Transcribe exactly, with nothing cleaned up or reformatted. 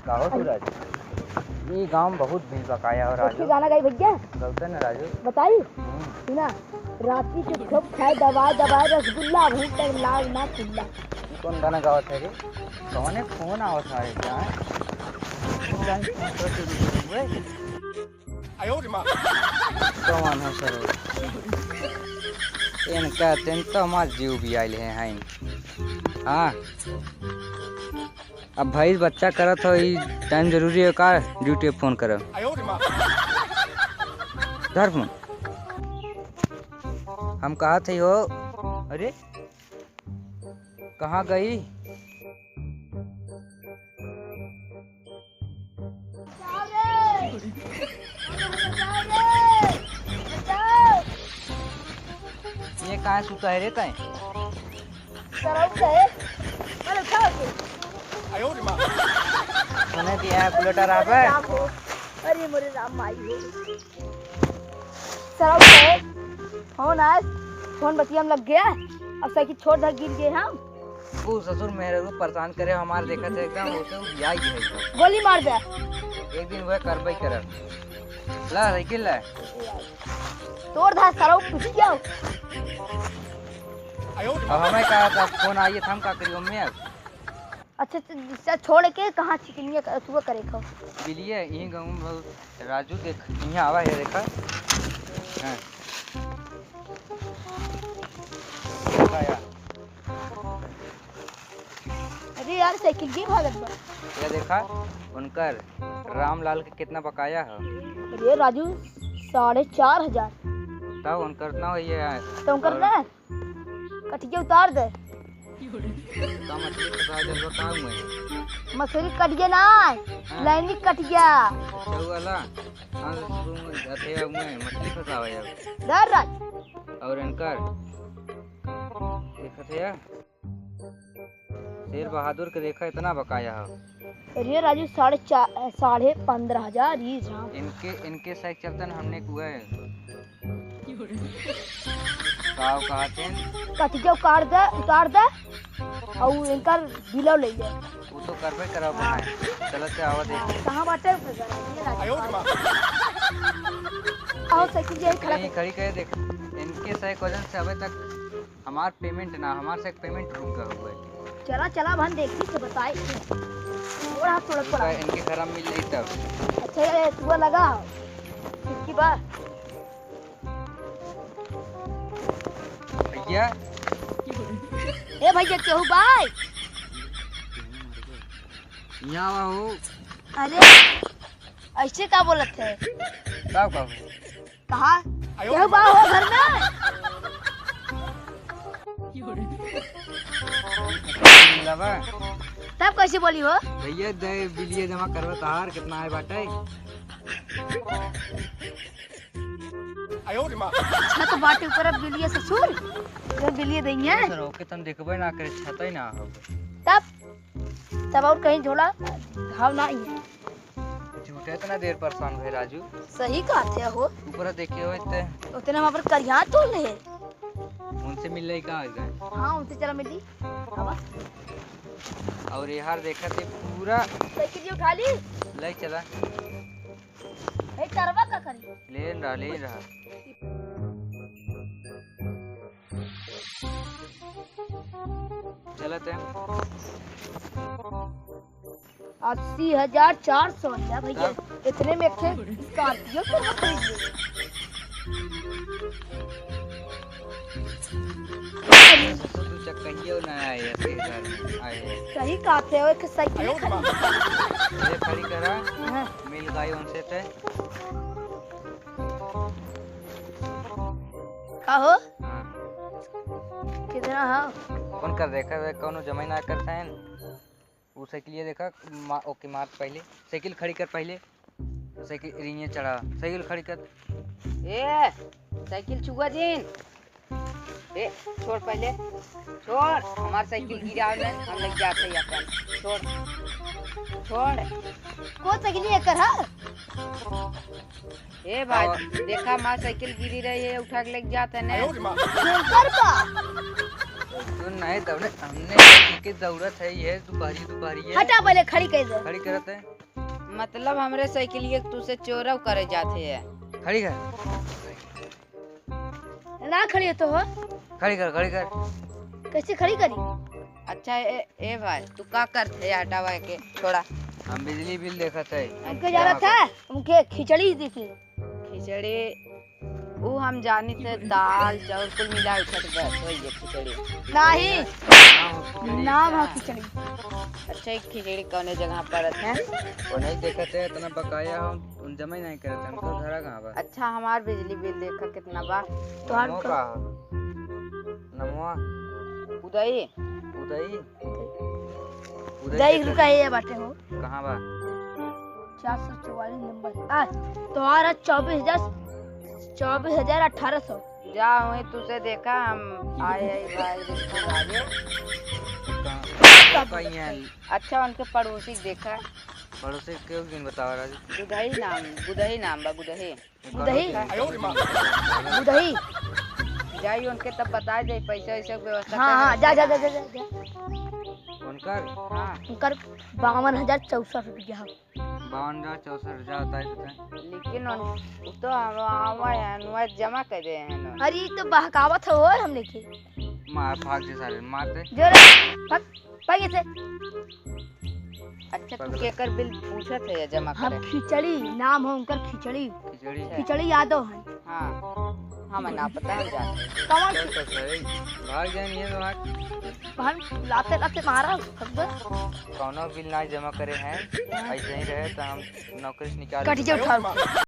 का हो सूरज, ई गाँव में बहुत बिल बकाया हो राजू। गाना गाई भैया। गलते न राजू। बताई? हम्म। सुना, राती के खूब खाए दबाए दबाए रसगुल्ला, अभी तक लाग ना खुल्ला। ई कौन गाना गावत है रे? कौने फोन आवत है रे? आयो रे माँ। कौन है सर? इनका तेन तो हमार जीव भी आइल है, हैं। हाँ। अब भैंस बच्चा करत हो, ई टाइम जरूरी है का? ड्यूटी पे फोन करब। धर फोन। हम कहा थे हो, अरे कहाँ गई? ये कहाँ सुता है रे तैं? सरऊ से। अरे उठा के। सुने दिया है, बुलेट आ रहा है। राम हो। अरे मोरे राम माई हो। सरऊ से। फोन आए, फोन बतिया में लग गया। अब साइकिल छोड़ दे, गिर गए हम। वो ससुर मेहरारू परेशान करे हमार, देखत है एकदम, वो तो ब्याह ही है। गोली मार दे। एक दिन वह करबई करब। ला साइकिल ला। तोड़ धा सरऊ कुछ क्या? अब हमें का था, फोन आइए था, हम का करियो मैं अब? अच्छा, अच्छा, अच्छा, छोड़ के कहाँ चिकनिया क-, तू करे खो? बिलिया, यहीं गाँव में बहुत राजू देख, यहाँ आवा है, देखा। हाँ। देखा यार। अरे यार, साइकिल की भागत बा। ये देखा, उनकर रामलाल के कितना बकाया है। अरे राजू, साढ़े चार हजार। तब उनकर ना होइए यार। तो उनकर और ना? कटिया उतार दे। का मछली फंसा जल बताओ मैं। मछली कटिया ना, हाँ। लाइनी कटिया। अच्छा, वो वाला? हाँ, तो तुम जाते हो, मैं मछली फंसावे अब। डर राज। और इनकर? देखत है यार? शेर बहादुर के देखा, इतना बकाया है। अरे राजू, साढ़े चार, साढ़े पन्द्रह हजार ही राम। इनके, इनके साइकिल चलतन हमने कुआ है। का कहते हैं? कटिया उतार दे, उतार दे, और इनकर बिलो ले ले। वो तो करबे करब हाँ। भाई। चलत से आवा दे। हाँ, कहाँ बाटे? आयो रे माँ। आओ, साइकिल यही खड़ा यहीं कर। खड़ी करे देख। इनके साइकिल वजन से अबे तक हमार पेमेंट ना, हमार से पेमेंट रुक गया हुआ है। चला, चला, भन देखी से बताई। थोड़ा, थोड़ा, थोड़ा। इनके घर में मिल जाई तब। अच्छा, ये तू लगा। इसकी बात। भैया। ए भैया, केहू बाय? यहाँ आवा हो। अरे, ऐसे का बोलत है? का, का? कहा? केहू बा हो घर में? मिला बा? तब कैसे बोली हो? भैया, दे बिलिया जमा करवा तहार, कितना आए बाटे? छत बाटे ऊपर, अब बिलिया ससुर, जो बिलिया देंगे। सर, ओके, तुम देखबे ना करे, छत ही ना हो। तब, तब और कहीं झोला घाव ना ही है। झूठे इतना देर परेशान हुए राजू। सही कहते हो। ऊपर देखे हो इतने। उतने में पर करिया तो ले। उनसे मिल रही का इधर? हाँ, उनसे चला मिली। आवा। और यार देखा थे पूरा। साइकिल जो उठा ली। ले चला। ए, तरवा का करी? ले रहा, ले रहा। चलत है। अस्सी हजार चार सौ रुपया भैया। हाँ। इतने में एक ठे Scorpio तो खरीद ले। ससुर, तू चक्कहियो ना आए, अस्सी हजार में आए। सही कहते हो, एक साइकिल खरीद ले। ये खड़ी करा, हाँ। मिल गई उनसे ते। का हो? हाँ। कितना हो? कौन कर देखा है, कौनो जमाई ना करता है। वो साइकिलिया देखा, मा-, ओके मार पहले। साइकिल खड़ी कर पहले। साइकिल रिंगे चढ़ा। साइकिल खड़ी कर। ए, साइकिल छुआ जिन। ए, छोड़ पहले। छोड़, हमार साइकिल गिरा में हम लग जाते हैं अपन। छोड़। छोड़। कौन साइकिल ये कर, हाँ? ए भाई, देखा, हमार साइकिल गिरी रही है, उठा के लेके जाते हैं। एकर बा। तू नहीं दौड़े, हमने की दौड़त है, ये दुपहरी, दुपहरी है। हटा, पहले खड़ी कर दे। खड़ी करत है। मतलब, हमरे साइकिलिया के तू से चोरव करे जात है। खड़ी कर। ना खड़ी हो तो हो। खड़ी कर, खड़ी कर। कैसे खड़ी करी? अच्छा, ए, ए भाई, तू का करत है? हटावा के, छोड़ा। हम बिजली बिल देखत है। हमके जाना था, हमके खिचड़ी देखी। खिचड़ी, ऊ हम जानी थे, दाल, चाउर कुल मिला उठत बस, वही है खिचड़ी। नहीं। हाँ, खिचड़ी। नाम है खिचड़ी। अच्छा, एक खिचड़ी कौने जगह पड़त है? वो नहीं देखत है, इतना बकाया हम उन जमा ही नहीं करत है, हमको घरा कहाँ बा? अच्छा, हमार बिजली बिल देखा कितना बा? तोहार नमो का? का? नमो? उदई? उदई? उदई उदई के रुका है, ये बाटे हो। कहाँ बा? चार सौ चौवालीस नंबर। आ, तोहार है चौबीस हजार, चौबीस हजार अठारह सौ। जा, वहीं तुझसे देखा, हम आए हैं भाई, रिश्तेदारी। कहाँ? कहीं है? अच्छा, उनके पड़ोसी देखा। पड़ोसी के क्यों दिन बतावा राजू? गुदही नाम, गुदही नाम बा, गुदही। गुदही? गुदही? जाई उनके तब बताए जाई, पैसा वैसा के व्यवस्था हाँ, हाँ, कर जा, जा, जा, रखा जा, है। जा, जा। उनकर? हाँ। उनकर बावन हजार चौसठ रुपया है। बावन हजार चौसठ हजार होता है तो। लेकिन उन, उ तो हम, हम, हम जमा कर दे हैं ना। अरे, ई तो बहकावत है और हमने के। मार, भाग जे सारे, मार दे। जो रे, भाग। भाग इसे। अच्छा, तू पकड़। केकर बिल पूछत है या जमा हम करे? खिचड़ी, नाम हो उनकर खिचड़ी। खिचड़ी? अच्छा। खिचड़ी यादव है। हाँ, हमें ना पता है जान। कौन चल सी? तो सही, भाग जाए नहीं है तो भाग। हम लाते लाते मारा, समझे? कौनो बिल ना जमा करे हैं, ऐसे ही रहे तो हम नौकरी से निकाल कट जे उठाओ।